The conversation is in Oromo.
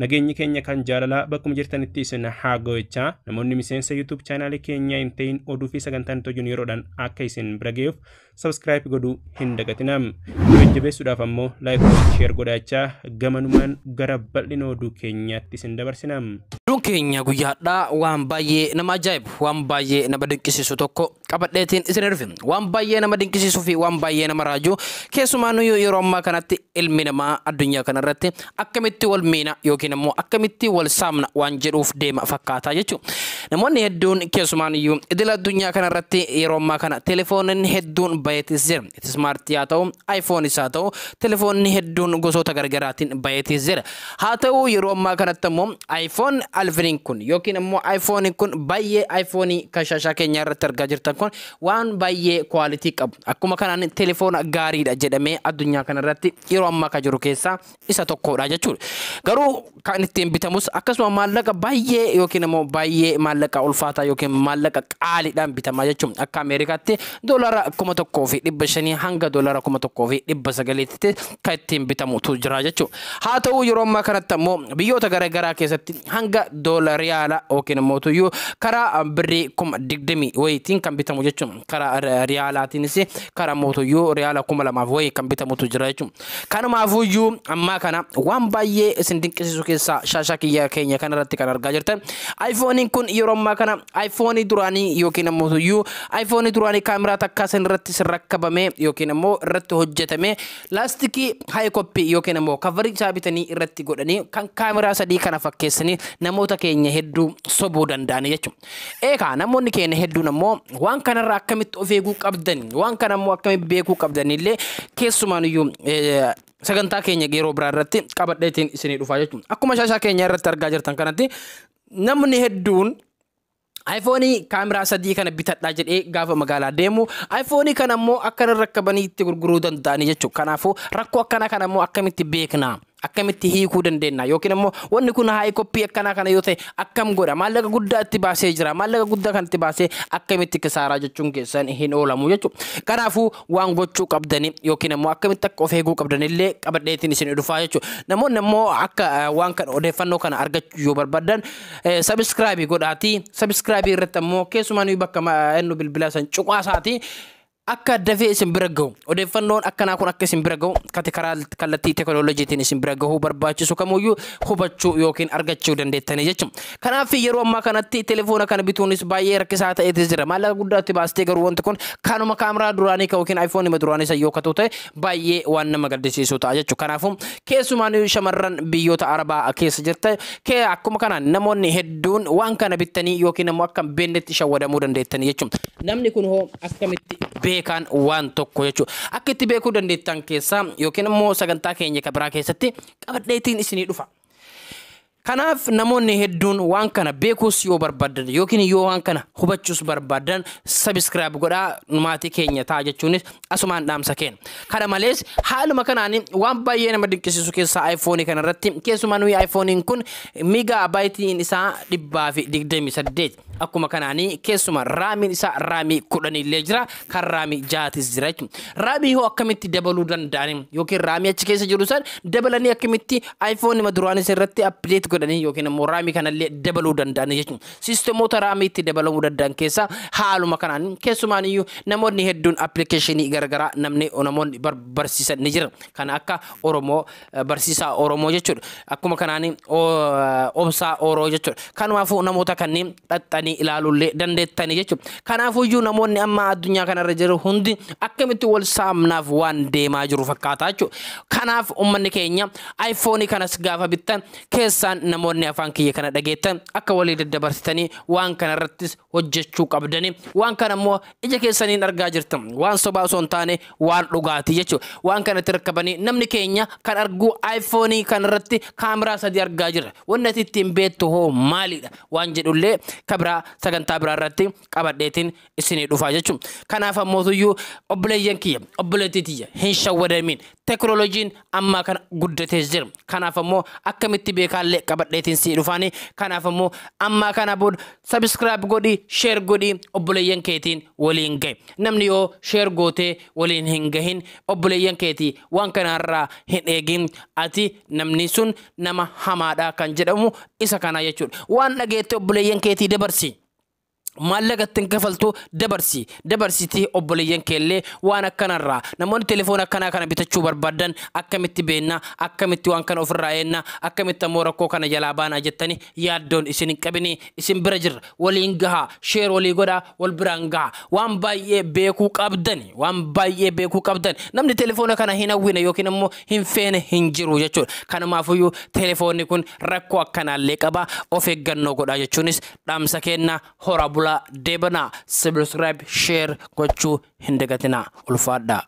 Nageenyi keenya kan jaalalaa bakkuma jirtanitti isin haa ga'u. Namoonni miseensa YouTube chaanaalii keenyaa hin ta'in oduu fi sagantaan nuti hojjennu yeroodhaan akka isin bira ga'uuf subscribe godhuu hin dagatinaa. Nu jajjabeessuudhaaf ammoo like, share godhachaa gamanumaan gara bal'ina oduu keenyaatti isin dabarsina. Oduun keenya guyyaadhaa waan baay'ee nama ajaa'ibu, waan baay'ee nama dinqisiisu tokko qabadheetiin isin dhufe. Waan baay'ee nama dinqisiisuu fi waan baay'ee nama raaju, keessumaa nuyi yeroo ammaa kanatti ilmi namaa addunyaa kanarratti akkamitti wal miina yookiin immoo akkamitti wal saamna waan jedhuuf deema fakkaataa jechuudha. Namoonni hedduun keessumaan iyyuu idil addunyaa kanarratti yeroo ammaa kana telefoonni hedduun bayeetis jira. Smartii haa ta'u, iPhone haa ta'u, telefoonni hedduun gosoota garaagaraatiin bayeetis jira. Haa ta'u, yeroo ammaa kanatti immoo iPhone 11 kun yookiin immoo iPhone kun baay'ee, iPhone kan shaashaa keenya irratti argaa jirtan kun waan baay'ee quality qabu. Akkuma kanaan telefoona gaariidha jedhamee addunyaa kanarratti yeroo ammaa kan jiru keessaa isa tokkodha jechuudha. Garuu kan ittiin bitamus akkasuma maallaqa baay'ee yookiin immoo baay'ee maallaqa ulfaataa yookiin maallaqa qaaliidhaan bitamaa jechuudha. Akka Ameerikaatti $1,500 hanga $1,900tti kan ittiin bitamutu jira jechuudha. Haa ta'u, yeroo ammaa kanatti ammoo biyyoota garaagaraa keessatti hanga doolara riyaala yookiin immoo tuyyuu karaa birrii 20,000 wayiitiin kan bitamu jechuudha. Karaa riyaalaatiinis karaa mootuyyuu riyaala 2,000 wayii kan bitamutu jira jechuudha. Kanumaafuyyuu ammaa kana waan baay'ee isin dinqisiisu keessaa shaashaa kiyya keenya kanarratti kan argaa jirtan, iPhoneiin kun yeroo ammaa kana iPhone duraanii yookiin immoo tuyyuu iPhone duraanii kaameraa takkaa san irratti sirrakkabame yookiin immoo irratti hojjetame, laastikii high copy yookiin immoo coverii isaa bitanii irratti godhanii kan kaameraa sadii kana fakkeessanii namoota keenya hedduu sobuu danda'ani jechuudha. Eegaa namoonni keenya hedduun ammoo waan kanarraa akkamitti of eeguu qabdan, waan kana ammoo akkamitti beekuu qabdan illee keessumaan iyyuu sagantaa keenya yeroo biraa irratti qabadheetiin isinii dhufaa jechuudha. Akkuma shaashaa keenya irratti argaa jirtan kanatti, namni hedduun iPhone kaameraa sadii kana bitadhaa jedhee gaafa magaalaa deemu, iPhone kana immoo akkana rakkabanii itti gurguruu danda'anii jechuudha. Kanaafuu rakkoo akkana kana immoo akkamitti beekna? Akkamitti hiikuu dandeenya? Yookiin immoo wanni kun high copy akkanaa kana yoo ta'e akkam godha? Maallaqa guddaa itti baasee jira. Maallaqa guddaa kan itti baasee akkamitti kisaaraa jechuun keessan hin oolamu jechuudha. Kanaafuu waan gochuu qabdanii yookiin immoo akkamitti akka of eeguu qabdanillee qabadheetiin isin dhufaa jechuudha. Namoonni immoo akka waan kana odeeffannoo kana argachuu yoo barbaadan subscribe godhaatii, subscribe irratti ammoo keessumaa bakka inni bilbila san cuqaasaati, akka dafee isin bira gahu, odeeffannoon akkanaa kun akka isin bira gahu, kati karaa kallattii teekinooloojiitiin isin bira gahuu barbaachisu kamuyyuu hubachuu yookiin argachuu dandeettanii jechuudha. Kanaaf yeroo ammaa kanatti telefoona kana bituunis baay'ee rakkisaa ta'eetis jira. Maallaqa guddaa itti baastee garuu wanti kun kanuma kaameraa duraanii yookiin iPhone duraanii san yoo ta'e baay'ee waan nama gaddisiisu ta'a jechuudha. Kanaafuu keessumaan shamarran biyyoota Arabaa keessa jirtan kee, akkuma kanaan namoonni hedduun waan kana bittanii yookiin immoo akka hin beeknetti shawwadamuu dandeettanii jechuudha. Namni kun hoo akkamitti beekaan waan tokko jechuudha? Akka itti beekuu dandeettan keessaa yookiin immoo sagantaa keenya kan biraa keessatti qabadheetiin isinii dhufa. Kanaaf namoonni hedduun waan kana beekuus yoo barbaadan yookiin yoo waan kana hubachuus barbaadan subscribe godhaa maatii keenya ta'a jechuunis asumaan dhaamsa kenna. Kana malees haaluma kanaan waan baay'ee nama dinqisiisu keessaa iPhone kanarratti keessumaa nuyi iPhoneiin kun megabyteiin isaa 128. Akkuma kanaanii keessuma RAMiin isaa RAM 10 illee jira, kan RAM 6tis jira jechuudha. RAM hoo akkamitti dabaluu danda'an yookiin RAM achi keessa jiru san dabalanii akkamitti iPhone duraanis irratti update godhanii yookiin immoo RAM kanallee dabaluu danda'an jechuudha. Systemoota RAM itti dabalamuu danda'an keessaa haaluma kanaan keessumaan iyyuu namoonni hedduun applicationii garaagaraa namni namoonni barsiisan ni jira. Kan akka Oromoo barsiisaa Oromoo jechuudha. Akkuma kanaan obsaa Oroo jechuudha. Kanaafuu namoota kanneen dhaxxanii ilaaluullee dandeettanii jechuudha. Kanaafuyyuu namoonni amma addunyaa kanarra jiru hundi akkamitti wal saamnaaf waan deemaa jiru fakkaata jechuudha. Kanaaf uummanni keenya iPhone kanas gaafa bittan keessaan namoonni afaan kiyya kana dhageettan akka walii daddabarsitanii waan kanarrattis hojjechuu qabdanii, waan kana immoo ija keessaniin argaa jirtan, waan sobaa osoo hin taane waan dhugaatii jechuudha. Waan kanatti rakkabanii namni keenya kan argu iPhone kanarratti kaameraa sadii argaa jira. Wanni ati ittiin beektu hoo maalidha waan jedhullee kabiraa. biraa, sagantaa biraa irratti qabadheetiin isinii dhufaa jechuudha. Kanaaf ammootuyyuu obboleeyyan kiyya, obboleettii tiyya, hin shawwadamiin. Teknooloojiin ammaa kana guddatee jira. Kanaaf ammoo akkamitti beekaallee qabadheetiin sii dhufaani. Kanaaf ammoo ammaa kana booda subscribe godhii, share godhii, obboleeyyan keetiin waliin gahi. Namni yoo share gootee waliin hin gahin, obboleeyyan keetii waan kanarraa hin eegin, ati namni sun nama hamaadha kan jedhamu isa kana jechuudha. Waan dhageette obboleeyyan keetii dabarsi. Maallaqa ittiin kafaltu dabarsi, dabarsitii obboleeyyan keellee. Waan akkanarraa namoonni telefoona akkanaa kana bitachuu barbaadan, akkamitti beennaa, akkamitti waan kana ofirraa eennaa, akkamitti ammoo rakkoo kana jalaa baanaa jettanii yaaddoon isin hin qabini, isin bira jirra. Waliin gahaa, share walii godhaa, wal biraan gahaa. Waan baay'ee beekuu qabdani, waan baay'ee beekuu qabdan. Namni telefoona kana hin hawwine yookiin ammoo hin feene hin jiru jechuudha. Kanumaafuyyuu telefoonni kun rakkoo akkanaallee qaba, of eeggannoo godhaa jechuunis dhaamsa kennaa. Hora bulaa, deebanaa. Subscribe, share gochuu hin dagatinaa. Ulfaadhaa.